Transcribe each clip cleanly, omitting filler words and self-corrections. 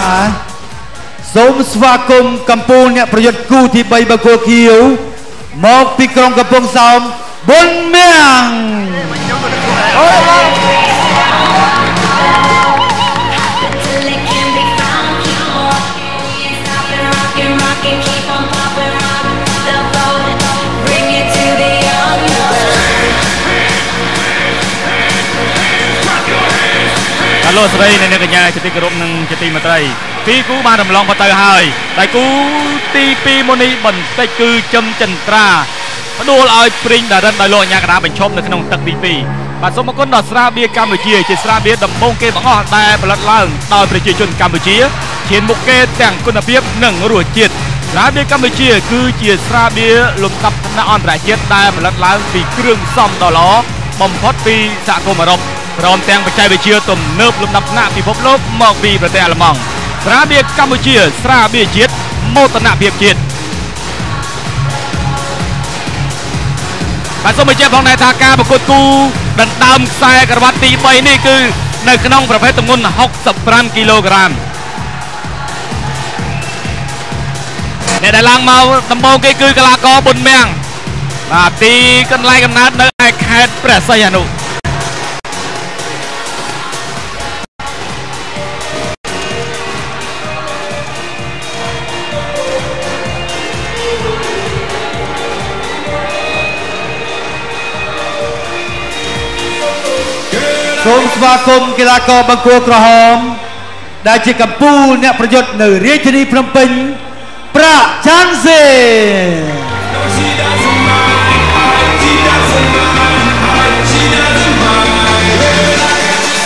បាទសូមស្វាគមន៍កម្ពុជាអ្នកប្រយុទ្ធគូទី3បង្គោលខៀវមកពីក្រុងកំពង់សោមប៊ុនមៀង លោកស្រីនិងអ្នកកញ្ញាជាទីគោរពនិងជាទីមេត្រីពីរគូបានរំលងទៅហើយតែគូទី2មុននេះបន្តិចគឺជឹមចន្ទ្រាផ្ដួលឲ្យព្រីងដារិនដោយលោកអញ្ញាកដាបញ្ឈប់នៅក្នុងទឹកទី2បាទសូមអរគុណដល់ស្រាបៀរកម្ពុជាជាស្រាបៀរដំបូងគេបង្អស់ដែលផលិតឡើងដោយប្រជាជនកម្ពុជាឈានមុខគេទាំងគុណភាពនិងរសជាតិស្រាបៀរកម្ពុជាគឺជាស្រាបៀរលំដាប់ថ្នាក់អន្តរជាតិដែលផលិតឡើងពីគ្រឿងផ្សំដ៏ល្អបំផុតពីសហគមន៍អឺរ៉ុបព្រមទាំងបច្ចេកវិទ្យាទំនើបលំដាប់ថ្នាក់ពិភពលោកមកពីប្រទេសអាល្លឺម៉ង់ស្រាបៀរកម្ពុជាស្រាបៀរជាតិមោទនភាពជាតិបាទសូមបញ្ជាក់ផងដែរថាការប្រកួតគូដណ្ដើមខ្សែក្រវ៉ាត់ទី3នេះគឺនៅក្នុងប្រភេទទម្ងន់65គីឡូក្រាមអ្នកដែលឡើងមកដំបូងគេគឺកីឡាករប៊ុនមៀងបាទទីកន្លែងកំណើតនៅឯខេត្តព្រះសីហនុ សូមស្វាគមន៍កីឡាករបង្គោលក្រហមដែលជាកម្ពុជាអ្នកប្រយុទ្ធនៅរាជធានីភ្នំពេញប្រាក់ច័ន្ទសេ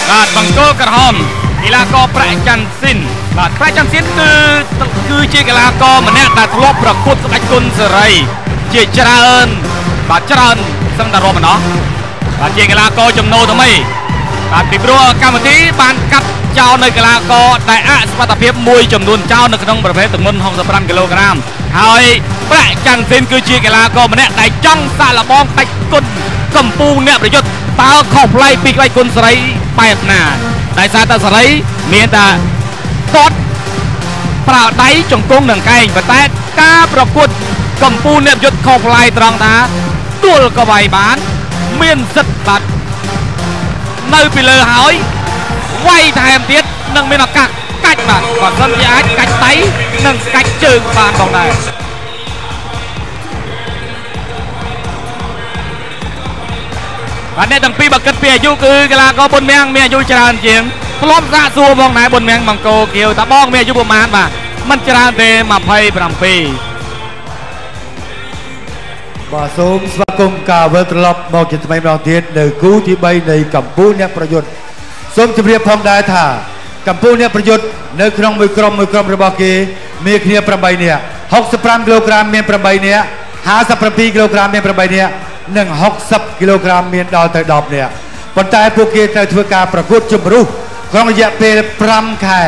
បាទបង្គោលក្រហមកីឡាករប្រាក់ច័ន្ទស៊ីនបាទប្រាក់ច័ន្ទស៊ីនគឺជាកីឡាករម្នាក់ដែលធ្លាប់ប្រកួតស្ដេចគុណសេរីជាច្រើនបាទច្រើនសឹងតែរាប់ម្ដងបាទជាកីឡាករចំណូលថ្មីបាទពីព្រោះកម្មវិធីបានកាត់ចោលនៅកីឡាករដែលអសមត្ថភាពមួយចំនួនចោលនៅក្នុងប្រភេទទម្ងន់65គីឡូក្រាមហើយប្រាក់ច័ន្ទស៊ីនគឺជាកីឡាករម្នាក់ដែលចង់សាកល្បងដាច់គុណកម្ពុជាអ្នកប្រយុទ្ធតើខុសប្លែកពីក្បាច់គុណសេរីបែបណាដោយសារតែសេរីមានតែទាត់ប្រើដៃជង្គង់និងកែងប៉ុន្តែការប្រកួតកម្ពុជាអ្នកប្រយុទ្ធខុសប្លែកត្រង់ថាទួលក៏វាយបានមានសិទ្ធិបាទនៅពីលើហើយវាយថែមទៀតនឹងមានឱកាសកាច់បាទបើសិនជាអាចកាច់ដៃនិងកាច់ជើងបានផងដែរបាទអ្នកទាំងពីរបើគិតពីអាយុគឺកីឡាករប៊ុនមៀងមានអាយុច្រើនជាងធ្លាប់សាកសួរផងដែរប៊ុនមៀងបង្គោលខៀវតាបងមានអាយុប្រហែលបាទមិនច្រើនទេ27 បាទសូមស្វាគមន៍ការវិលត្រឡប់មកជាថ្មីម្ដងទៀតនៅគូទី3នៃកម្ពុជាអ្នកប្រយុទ្ធសូមជម្រាបផងដែរថាកម្ពុជាអ្នកប្រយុទ្ធនៅក្នុងមួយក្រុមមួយក្រុមរបស់គេមានគ្នា8នាក់65គីឡូក្រាមមាន8នាក់57គីឡូក្រាមមាន8នាក់និង60គីឡូក្រាមមានដល់ទៅ10នាក់ប៉ុន្តែពួកគេត្រូវធ្វើការប្រកួតជម្រុះក្នុងរយៈពេល5ខែ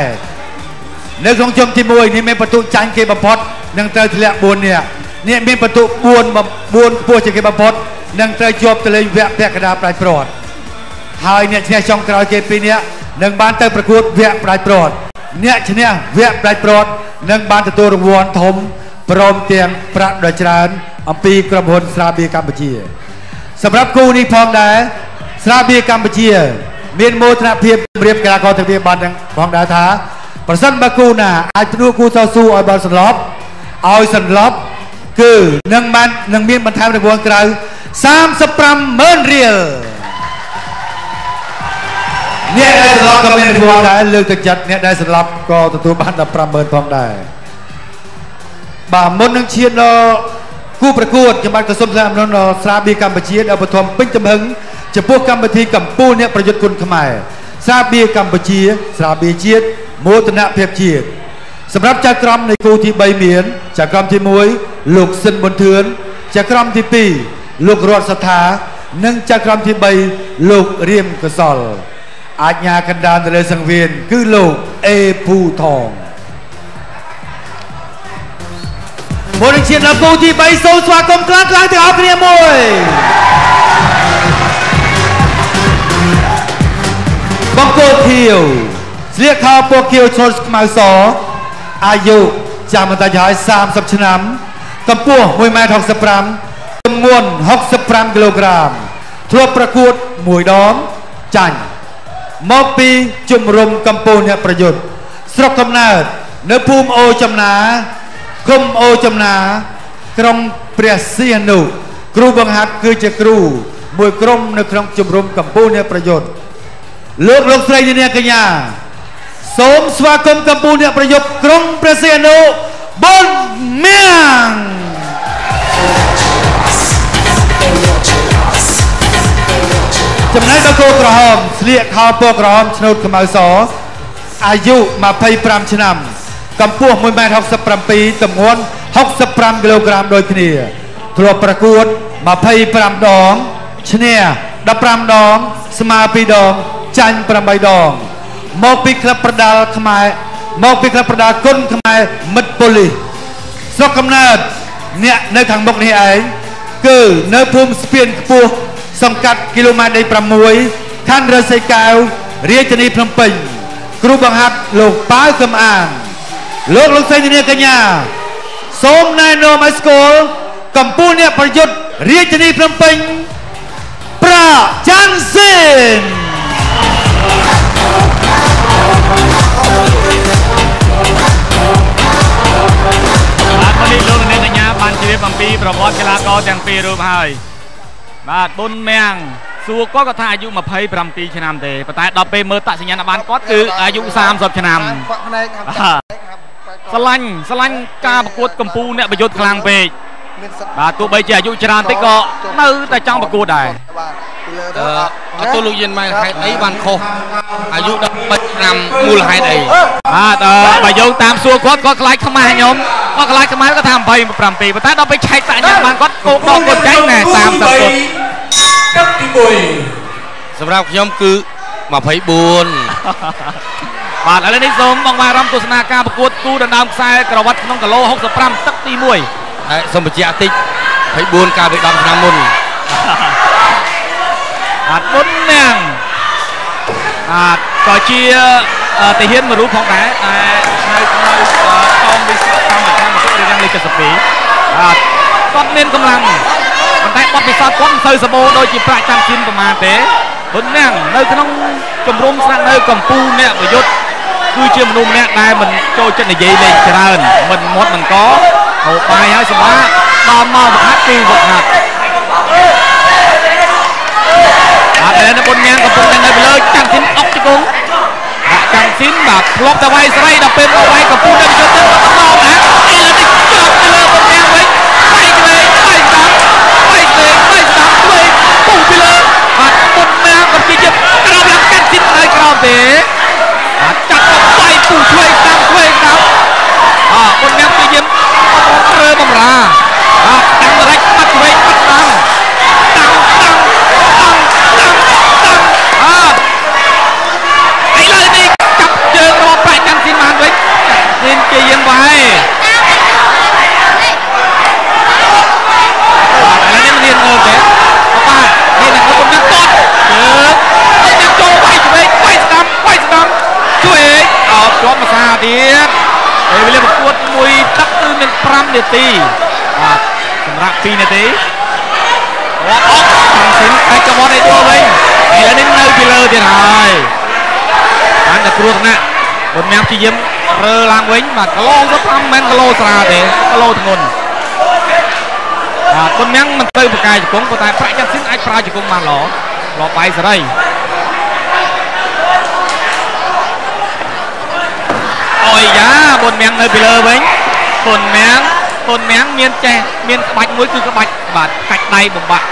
នៅក្នុងជុំទី1នេះមានបន្ទុកចាញ់គេបំផុតនឹងត្រូវធ្លាក់4នាក់នេះមានបន្ទុក4ខ្ពស់ជាងគេបំផុតនឹងត្រូវជាប់ទៅលេងវគ្គពាក់កណ្ដាលផ្ដាច់ព្រាត់ហើយអ្នកឈ្នះចុងក្រោយគេ2នាក់នឹងបានទៅប្រកួតវគ្គផ្ដាច់ព្រាត់អ្នកឈ្នះវគ្គផ្ដាច់ព្រាត់នឹងបានទទួលរង្វាន់ធំព្រមទាំងប្រាក់ដ៏ច្រើនអំពីក្រុមហ៊ុនស្រាបៀរកម្ពុជាសម្រាប់គូនេះផងដែរស្រាបៀរកម្ពុជាមានមោទនភាពជម្រាបកីឡាករទាំងពីរបានផងដែរថាប្រសិនបើគូណាអាចផ្ដួលគូតស៊ូឲ្យបានសន្លប់ឲ្យសន្លប់គឺនឹងបាននឹងមានបន្ថែមរង្វាន់ក្រៅ350,000រៀលអ្នកដែលសន្លប់ក៏មានរង្វាន់ដែរលើកទឹកចិត្តអ្នកដែលសន្លប់ក៏ទទួលបាន150,000ផងដែរបាទមុននឹងឈានដល់គូប្រកួតខ្ញុំបាទក៏សូមថ្លែងអំណរដល់ស្រាបៀរកម្ពុជាដែលបឋមពេញទំហឹងចំពោះកម្មវិធីកម្ពុជាអ្នកប្រយុទ្ធគុណខ្មែរស្រាបៀរកម្ពុជាស្រាបៀរជាតិមោទនភាពជាតិសម្រាប់ចៅក្រមនៃគូទី3មានចៅក្រមទី1លោកស៊ិនប៊ុនធឿនចៅក្រមទី2លោករតសថានិងចៅក្រមទី3លោករៀមកសលអាជ្ញាកណ្ដាលទៅលើសង្វៀនគឺលោកអេភូថងមុននឹងឈានដល់គូទី3សូមស្វាគមន៍ខ្លាំងៗទាំងអស់គ្នាមួយបង្គោលខៀវ ស្លៀកខោពណ៌ខៀវឈុតខ្មៅសអាយុចាំបន្តិចហើយ30ឆ្នាំកម្ពស់1.65ម៉ែត្រទម្ងន់65គីឡូក្រាមធ្លាប់ប្រកួតមួយដងចាញ់មកពីជំរំកម្ពុជាអ្នកប្រយុទ្ធស្រុកកំណើតនៅភូមិអូចំណាឃុំអូចំណាក្រុងព្រះសីហនុគ្រូបង្ហាត់គឺជាគ្រូមួយក្រុមនៅក្នុងជំរំកម្ពុជាអ្នកប្រយុទ្ធលោកលោកស្រីអ្នកកញ្ញាសូមស្វាគមន៍កម្ពុជាអ្នកប្រយុទ្ធក្រុងព្រះសីហនុប៊ុនមៀងចំណែកបង្គោលក្រហមស្លៀកខោពណ៌ក្រហមឆ្នូតខ្មៅសអាយុ25ឆ្នាំកម្ពស់1.67ម៉ែត្រទម្ងន់65គីឡូក្រាមដូចគ្នាធ្លាប់ប្រកួត25ដងឈ្នះ15ដងស្មើ2ដងចាញ់8ដងមកពីក្លឹបប្រដាល់ខ្មែរមកពីក្លឹបប្រដាល់គុណខ្មែរមិត្តប៉ូលីសស្រុកកំណើតអ្នកនៅខាងមុខនេះឯងគឺនៅភូមិស្ពានខ្ពស់សង្កាត់គីឡូម៉ែត្រលេខ6ខណ្ឌឫស្សីកែវរាជធានីភ្នំពេញគ្រូបង្ហាត់លោកប៉ាវកំអានលោកលោកស្រីនាងកញ្ញាសូមណែនាំឲ្យស្គាល់កម្ពុជាអ្នកប្រយុទ្ធរាជធានីភ្នំពេញប្រាច័ន្ទស៊ីនបាទនេះលោកនាងកញ្ញាបានជ្រាបអំពីប្រវត្តិកីឡាករទាំងពីររូបហើយបាទប៊ុនមៀងសួរគាត់ក៏ថាអាយុ27ឆ្នាំទេប៉ុន្តែដល់ពេលមើលតសញ្ញាណប័ណ្ណគាត់គឺអាយុ30ឆ្នាំស្រឡាញ់ការប្រកួតកម្ពុជាអ្នកប្រយុទ្ធខ្លាំងពេកបាទទោះបីជាអាយុច្រើនតិចក៏នៅតែចង់ប្រកួតដែរអត់ទោះលោកយានម៉ែហេតុអីបានខុសអាយុ13ឆ្នាំមូលហេតុអីបាទបើយោងតាមសួរគាត់គាត់ខ្លាចខ្មាស់ខ្ញុំគាត់ខ្លាចខ្មាស់គាត់ថា27ប៉ុន្តែដល់ពេលឆែកតញ្ញាបានគាត់គោកដកគាត់ចាញ់ណែ30គាត់ទឹកទី1សម្រាប់ខ្ញុំគឺ24បាទឥឡូវនេះសូមបងប្អូនអារម្មណ៍ទស្សនាការប្រកួតគូដណ្ដើមខ្សែក្រវ៉ាត់ក្នុងគីឡូ65ទឹកទី1ហើយសូមបញ្ជាក់តិច24កាលពី10ឆ្នាំមុនបាទប៊ុនមៀងបាទក៏ជាទាហានមួយរូបផងដែរតែនៅក្នុងកងវិស្វកម្មកម្មរៀងលេខ72បាទគាត់មានកម្លាំងប៉ុន្តែបទពិសោធន៍គាត់មិនសូវសម្បូរដូចជាប្រាក់ចាំស៊ីនប្រមាណទេប៊ុនមៀងនៅក្នុងជំរំស្នាក់នៅកម្ពុជាអ្នកប្រយុទ្ធគឺជាមនុស្សម្នាក់ដែលមិនចូលចិត្តនិយាយលេងច្រើនមិនមាត់មិនកហូបបាយហើយសម្រាប់ដល់មកវហាត់គឺវហាត់បាទឥឡូវនេះប៊ុនមៀងកំពុងតែនៅលើចាំស៊ីនអុកជង្គង់ដាក់ចាំស៊ីនបាទធ្លាប់តែវាយស្រីដល់ពេលមកវាយកំពុងតែប្រយុទ្ធទៅដល់ណាឥឡូវនេះជាប់ទៅលើប៊ុនមៀងវិញវាយឆ្វេងវាយស្ដាំវាយឆ្វេងវាយស្ដាំឆ្វេងពុះពីលើបាទប៊ុនមៀងក៏ជាក្រោមឡើងកាន់ស៊ីននៅក្រោមទេបាទចាប់ទៅវាយពុះឆ្វេងស្ដាំឆ្វេងស្ដាំអប៊ុនមៀងព្យាយាមរើបំរាបាទតាំងរិចបាត់ឆ្វេងបាត់ស្ដាំតាំងតាំងតាំងតាំងតាំងអឥឡូវនេះចាប់ជើងរបស់ប្រាក់ចាំស៊ីនបានវិញស៊ីនព្យាយាមវាយបាទឥឡូវនេះមិនហ៊ានងើបទេបាទនេះនឹងប៊ុនមៀងទាត់ជើងប៊ុនមៀងចូលវាយឆ្វេងវាយស្ដាំវាយស្ដាំឆ្វេងអោបជាប់មួយសាទៀតពេលវេលាប្រកួតមួយទឹកគឺមាន5នាទីបាទសម្រាប់2នាទីអត់អត់ចាំស៊ីនអាចកវត្តឲ្យដួលវិញឥឡូវនេះនៅពីលើទៀតហើយបានតែគ្រោះថ្នាក់ប៊ុនមៀងព្យាយាមរើឡើងវិញបាទគីឡូ15មិនមែនគីឡូស្រាលទេគីឡូធ្ងន់បាទប៊ុនមៀងមិនទៅប្រកាយជង្គង់ប៉ុន្តែប្រាក់ចាំស៊ីនអាចប្រើជង្គង់បានល្អល្អបាយសេរីអូយយ៉ាប៊ុនមៀងនៅពីលើវិញប៊ុនមៀងមានចេះមានក្បាច់មួយគឺក្បាច់បាទកាច់ដៃបំបាក់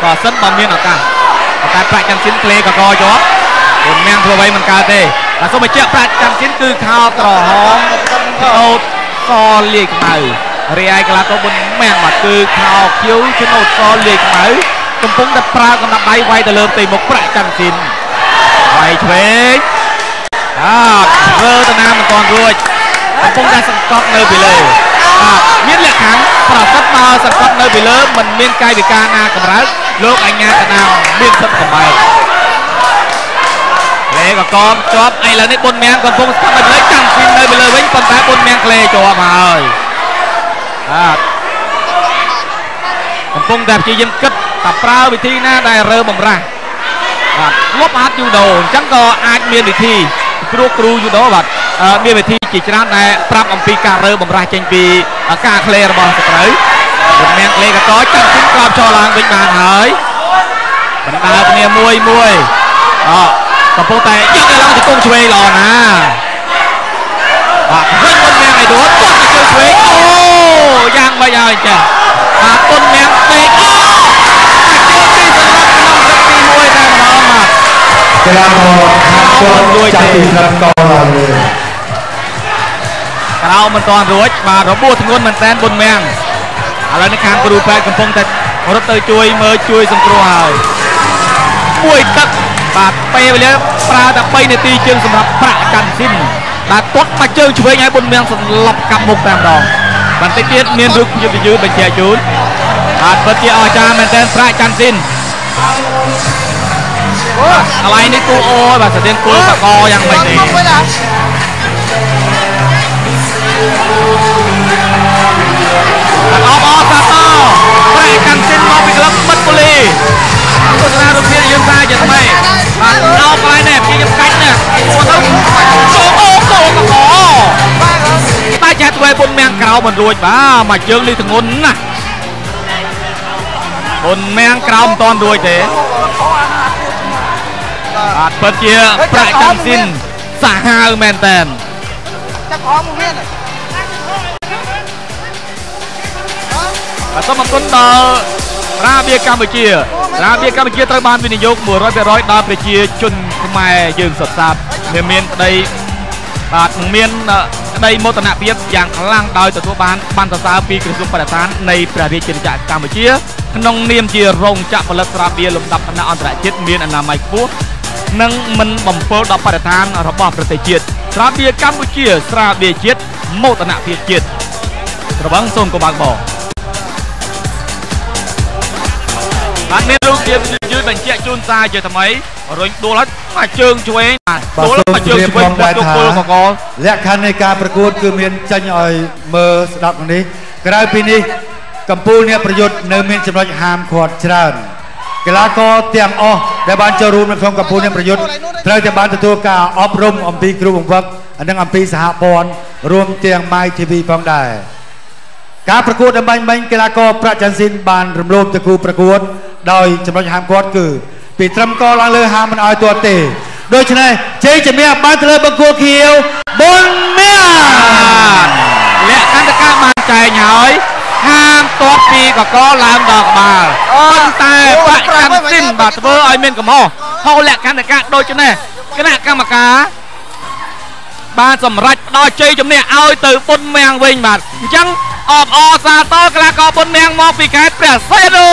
បើសិនបើមានឱកាសតែប្រាក់ចាំស៊ីនក្លេកកជាប់ប៊ុនមៀងធ្វើអ្វីមិនកើតទេបាទសូមបញ្ជាក់ប្រាក់ចាំស៊ីនគឺខោក្រហមឆ្នោតសលាយខ្មៅរីឯកីឡាករប៊ុនមៀងបាទគឺខោខៀវឆ្នោតសលាយខ្មៅកំពុងតែប្រើកំណប់ដៃវាយទៅលើផ្ទៃមុខប្រាក់ចាំស៊ីនវាយឆ្វេងបាទធ្វើទៅណាមិនទាន់រួចកំពុងតែសង្កត់នៅពីលើបាទមានលក្ខខណ្ឌប្រសិនបើសង្កត់នៅពីលើមិនមានកាយវិការណាកម្រើកលោកអញ្ញាកណាមានសិទ្ធិកម្រើក ក្លេកកមជាប់ឥឡូវនេះប៊ុនមៀងកំពុងស្កាត់នៅលើចាំស៊ីននៅលើវិញប៉ុន្តែប៊ុនមៀងក្លេជាប់ហើយបាទកំពុងតែព្យាយាមគិតថាប្រើវិធីណាដែលរើបំរាស់បាទលុបហាត់យូដូអញ្ចឹងក៏អាចមានវិធីព្រោះគ្រូយូដូបាទមានវិធីជាច្រើនដែលប្រាប់អំពីការរើបំរាស់ចេញពីការក្លេរបស់សត្រូវប៊ុនមៀងក្លេកកចាំស៊ីនក្របចោលឡើងវិញបានហើយបណ្ដើគ្នាមួយមួយអកំពុងតែយកទៅឡើងជង្គង់ឆ្វេងល្អណាស់បាទវិញប៊ុនមៀងឲ្យដួលទាត់ទៅជើងឆ្វេងអូយ៉ាងម៉េចហើយចាបាទប៊ុនមៀងពេកអូតែជើងពីសម្រាប់ក្នុងទឹកទី1តែម្ដងបាទ កីឡាករហាត់គាត់ចាប់ពីស្រាប់កឡើងលើ ក្រៅមិនទាន់រួចបាទរបួសធ្ងន់មែនតែនប៊ុនមៀងឥឡូវនេះខាងគ្រូពេទ្យកំពុងតែរត់ទៅជួយមើលជួយសង្គ្រោះហើយមួយទឹកបាទពេលវេលាប្រើតែ3នាទីជាងសម្រាប់ប្រាក់ច័ន្ទស៊ីនបាទទាត់មកជើងឆ្វេងឲ្យប៊ុនមៀងសន្លប់កាប់មុខតែម្ដងបន្តិចទៀតមានរូបភាពយឺតបញ្ជាក់ជូនបាទពិតជាអស្ចារ្យមែនទែនប្រាក់ច័ន្ទស៊ីនកន្លែងនេះគូអូយបាទស្ទៀងគល់កកយ៉ាងម៉េចទេអបអរសាទរប្រាក់ច័ន្ទស៊ីនមកពីក្លឹបមិត្តប៉ូលីទស្សនារូបភាពយើងថាជាថ្មីបាទអោកន្លែងនេះព្យាយាមកាច់ណាអូទៅចូលអូកកកតែចាត់ធ្វើពុនមៀងក្រៅមិនរួចបាទមកជើងនេះធ្ងន់ណាស់ពុនមៀងក្រៅមិនតាន់រួចទេបាទពិតជាប្រាក់ច័ន្ទស៊ីនសាហាវមែនតើចាប់ក្រមមានបាទសូមអរគុណដល់រាបៀកម្ពុជារាបៀកម្ពុជាត្រូវបានវិនិយោគ 100% ដល់ប្រជាជនខ្មែរយើងសុទ្ធសាធមានក្តីបាទមានក្តីមោទនភាពយ៉ាងខ្លាំងដោយទទួលបានបានសរសើរពីក្រសួងបរិស្ថាននៃព្រះរាជាណាចក្រកម្ពុជាក្នុងនាមជារោងចក្រផលិតស្រាបៀរលំដាប់ថ្នាក់អន្តរជាតិមានអនាម័យខ្ពស់និងមិនបំពុលដល់បរិស្ថានរបស់ប្រទេសជាតិស្រាបៀរកម្ពុជាស្រាបៀរជាតិមោទនភាពជាតិត្រវឹងសូមកុំបើកបោបាទមានរូបភាពយឺតបញ្ជាក់ជូនសារជាថ្មីរុញដួលហើយមកជើងឆ្វេងបាទដួលមកជើងឆ្វេងគាត់គល់កកលក្ខខណ្ឌនៃការប្រកួតគឺមានចាញ់ឲ្យមើលស្ដាប់នេះក្រៅពីនេះកម្ពុជាអ្នកប្រយុទ្ធនៅមានចំណុចហាមឃាត់ច្រើនកីឡាករទាំងអស់ដែលបានចូលរួមនៅក្នុងកម្ពុជាអ្នកប្រយុទ្ធត្រូវតែបានទទួលការអប់រំអំពីគ្រូបង្វឹកនិងអំពីសហព័ន្ធរួមទាំង My TV ផងដែរការប្រកួតដើម្បីមិញកីឡាករប្រាក់ច័ន្ទស៊ីនបានរំលោភទៅគូប្រកួតដោយចំណុចហាមឃាត់គឺពីត្រឹមកឡើងលើហាមមិនឲ្យទាត់ទេដូច្នេះជ័យជំនះបានទៅលើបង្គោលខៀវប៊ុនមៀងលក្ខន្តិកៈបានចែងហើយហាមទាត់ពីកកឡើងដល់ក្បាលប៉ុន្តែប្រាក់ច័ន្ទស៊ីនបាទធ្វើឲ្យមានកំហុសហៅលក្ខន្តិកៈដូច្នេះគណៈកម្មការបានសម្រេចផ្ដល់ជ័យជំនះឲ្យទៅប៊ុនមៀងវិញបាទអញ្ចឹងអបអរសាទរកីឡាករប៊ុនមៀងមកពីខេត្តព្រះសីហនុ